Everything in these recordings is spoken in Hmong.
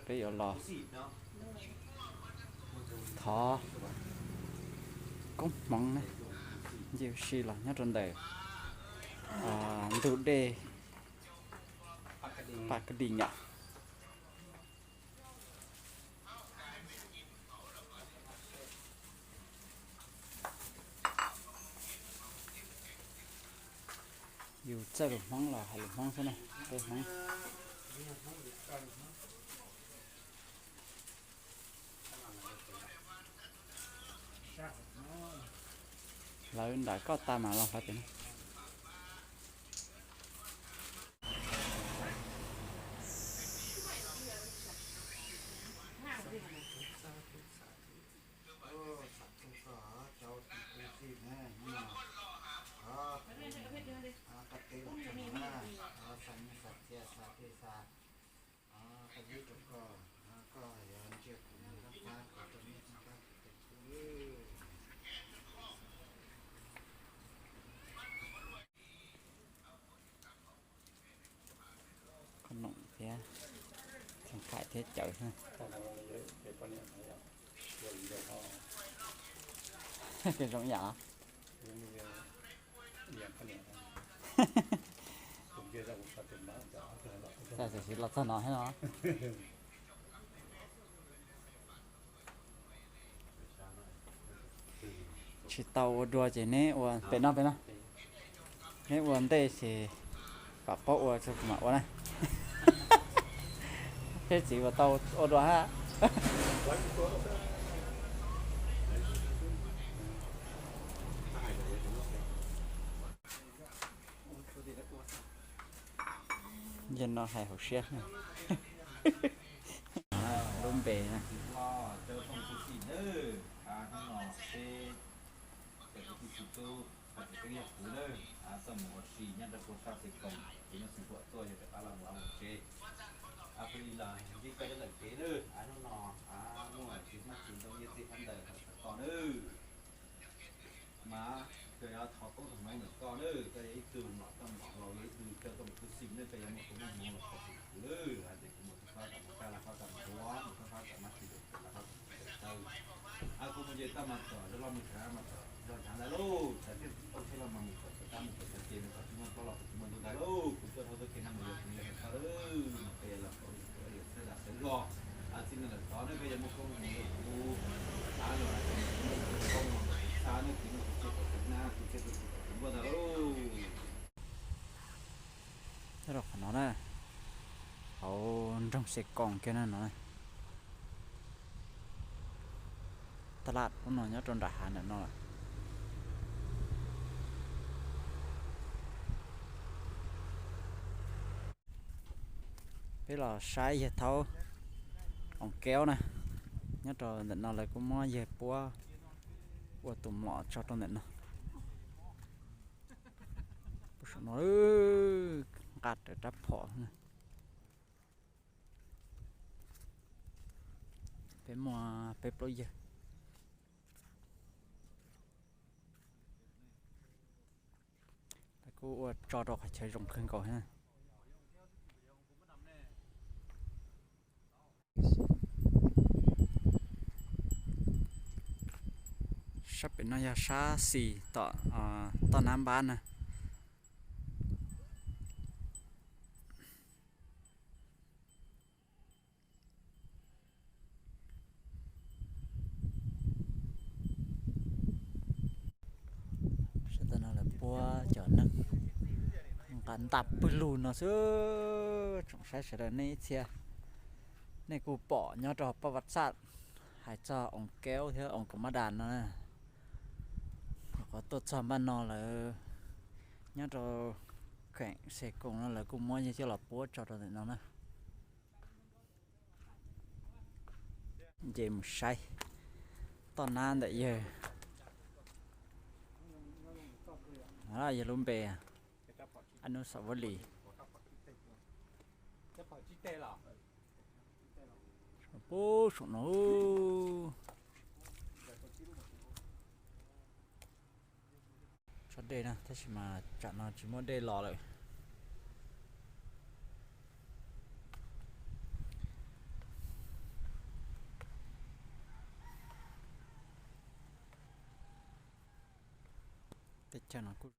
Peb yuav los thov koob hmoov na, ncig ua si los nyob rau ntawm ntug dej Paj Kab Dis yom. Yus txawj lus Hmoob los hais lus Hmoob xwb na, peb Hmoob. Lawv nram koj tas mas los hlawv pem no. Qhob noom thiab, txheej thaim thiab cawv xwb. Zoo yam. Txawm txawm siv los txog no thiab no. Tsis tau ua dua ces neb ua pem no pem no. Neb ua ntej ces kom paub ua tso kuv mam ua na. Thiab txiv uas tau ua dua hab. Yog no hais hauv siab. Lub npe na. Cov kwv tij txhua tus, txoj mus ua si nyob rau puag sab Xes Koos, kuv nyob Xeev Khuam tuaj yog rov qab los mus ua tsev. Kuv li los ntsib koj nyob ntawm kev nawb, hnub no muaj tsis hmab tsis ntoo nyiaj txiag khaub ncaws rau koj nawb. Mas koj yuav thov koob thov hmoov ntawm koj nawb, koj yog ib tug mlom koj mlom laus, yog ib tug coj koj mus tu xim nawb, koj yuav muaj koob muaj hmoov los thov kuv nawb, hais tias kuv mus thov koj kom mus kaj los koj kom mus ua, mus thov koj kom hmab tsis ntoo los koj kom tawm tawg. Kuv mus ces toj mas tom, zog loj mus tsev mas tom zog ntawd lauj, txawm tias ua tsheb los mas mus tom, txawm tab mus tom txawm ces mus tom tsis muaj plaub los kuv tsis muaj ntuj ntawd lauj, kuv tuaj dhau txoj kev no mus yog kuv yog hais koj lawm, mas koj yuav los kom kuv yog txhawb zam txhawb zog. Txij no lawm tod nawb koj yuav muaj koob mus ua kuv, a los hais tias mus ua koob mus ua kuv txhab nawb, kuv no kuv txhia kom kuv nab, kuv txhia kuv txhia kom kuv npuaj ntag lauj. Nyob rau qhov no na, hauv nroog Xes Koos kiag na no. Taj laj ub no nyob rau nram hav ntawm no lawm. Peb los saib yawg thaub oos keub na, nyob rau ntawm no lawv kuj muab yawg puab ua tus mlom tso rau ntawm no. Puag saum no nqa rawv rab phom. Peb muaj peb plaub yawg. Lawv kuj ua tso rau qhov chaw zoo kawg nkaus thiab. Sab pem no yog sab xis tom toj nab npab na. Sab tom no lawv puab cov neeg nqa ntaj pwg lug no xwb. Tsoom saib sawv daws nej ib txhia, nej kuj pom nyob rau paj vaj xaj hais txog oos keub thiab oos kaum mab das no na. Qhov tuaj txog npaj no lawv nyob rau kheem Xes Koos no lawv kuj muab yawg coj los puab tso rau ntawm no na. Nce mus saib toj nab ntawm yawg. Yog lub npe Anub Xav Vab Lis. Puag saum no tso dej na, tab sis mas tsam no tsis muaj dej los lawm. Chaw no kuj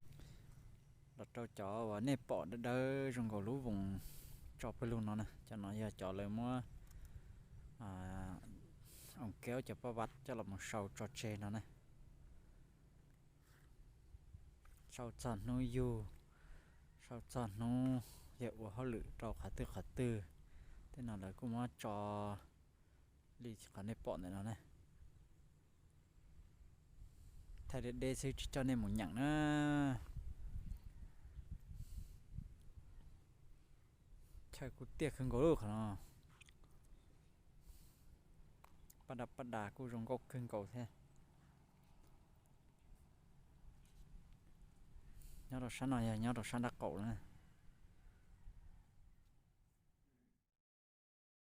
los rau cov uas nej pom dawb dawb zoo nkaus lub voos tso pawg lug no na. Cov no yog cov lawv muab oos kev cov paj vab coj los mus sau tso tseg no na. Sau txog hnub yug, sau txog hnub yog ua hauj lwm rau qhov twg qhov twg, tej no lawv kuj muab tso li qhov nej pom ntawm no na. Thaij deb deb xwb tsis coj nej mus nyeem na. Chaw kuj tiaj kawg nkaus lub qhov no. Paj dab paj das kuj zoo nkauj kawg nkaus thiab. Nyob rau sab no yog nyob rau sab nraub qaum na.